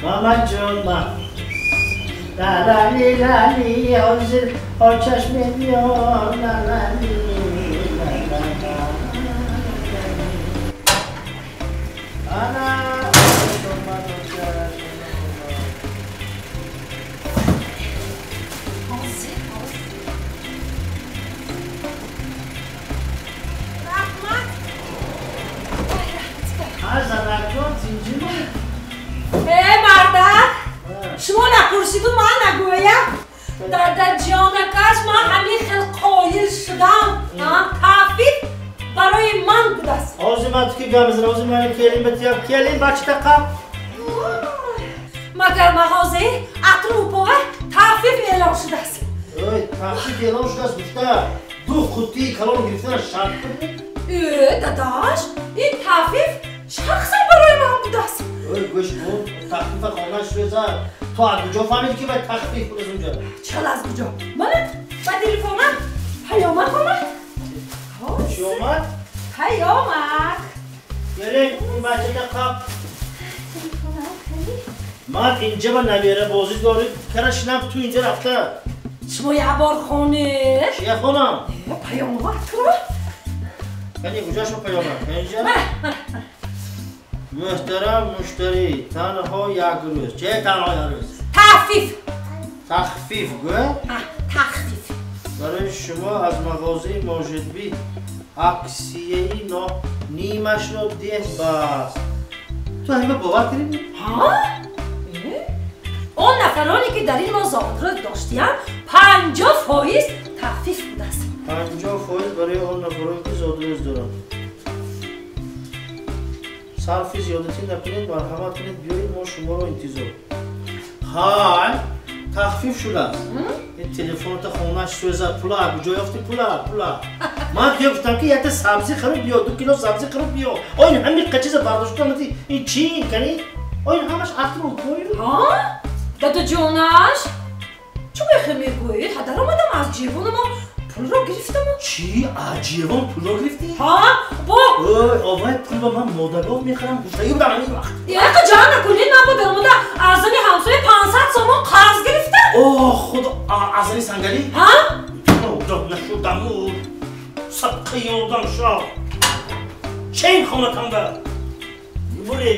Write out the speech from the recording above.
Мама ҷон, ма. Ла-ла-ли, ла-ли, ҳозир очаш мебиёд. Ла-ла-ли, ла-ла-ла. Ана, очаш омад, очаш. Ҳозир, ҳозир. Раҳмат. Ой, раҳмат. Занакҷон, зинҷима? Э, мардак, шумо напурсиду ман нагӯям. Дадаҷонакаш, ман ҳамин хел қоил шудам. Таъфиф барои ман будааст. Ҳозир ман ту ки гап мезанам, ҳозир ман келин битиям. Келин, бачата қаб. Магар мағозаи атру упова таъфиф эълон шудааст? Ой, тахфиф эълон шудааст гуфта, ду қуттии калон гирифтана шарт буд? Э, дадаш, ин таъфиф шахсан барои ман будааст. Ой, гӯш кун, тахфифа хонаш сӯзад. Ту аз куҷо фаҳмидӣ, ки вай тахфиф будааст унҷа? Чал аз куҷо? Мана, ба телефонам паёмак омад. Чӣ омад? Паёмак. Келин, ин бачата қаб. Ман инҷа ба наберабозӣ дорӣ кара шинам, ту инҷа рафта. Шумо як бор хонед. Чия хонам? Э, паёмак кура. Кани, куҷо шумо паёмак? Инҷа? Мана, мана. Муҳтарам муштарӣ, танҳо як рӯз. Че танҳо як рӯз? Таъфиф. Тахфиф гӯ? Тахфиф. Барои шумо аз мағозаи Можидбӣ аксияи но нимашро деҳ бас. Ту ҳамиба бовар кардӣ? Ҳа? Э? Он нафароне, ки дар ин моҳ зодрӯз доштиянд, 50% тахфиф будааст. 50% барои он нафароне, ки зодрӯз доранд. Сарфи зиёдатӣ накунед, марҳамат кунед, биёед, мо шуморо интизор. Ҳай, тахфиф шудааст. Ин телефонта хонаш сӯзад, пула куҷо ёфти, пула, пула. Ман туя гуфтам, ки якта сабзӣ хариб биё, 2 кило сабзӣ хариб биё. О, ин ҳамин чиза бардошта омадӣ. Ин чӣ кани? О, ин ҳамаш атру пою. Ҳа? Дадаҷонаш, чӣ мехе мегӯед? Ҳадар омадам, аз ҷевонама пулро гирифтаму. Чӣ? Аз ҷевон пулро гирифтӣ? Ҳа, бо. Ой, овай пул ба ман модагов мехарам гуфтагӣ будам ҳамин вақт. Яка ҷан накунед, ман бо даромада аз зани ҳамсоя 500 сомон қарз гирифтам. О, худо, аз зани сангалӣ? Ҳа? Одам нашудаму садқаи одам шав. Че ин хонатанда? Буре.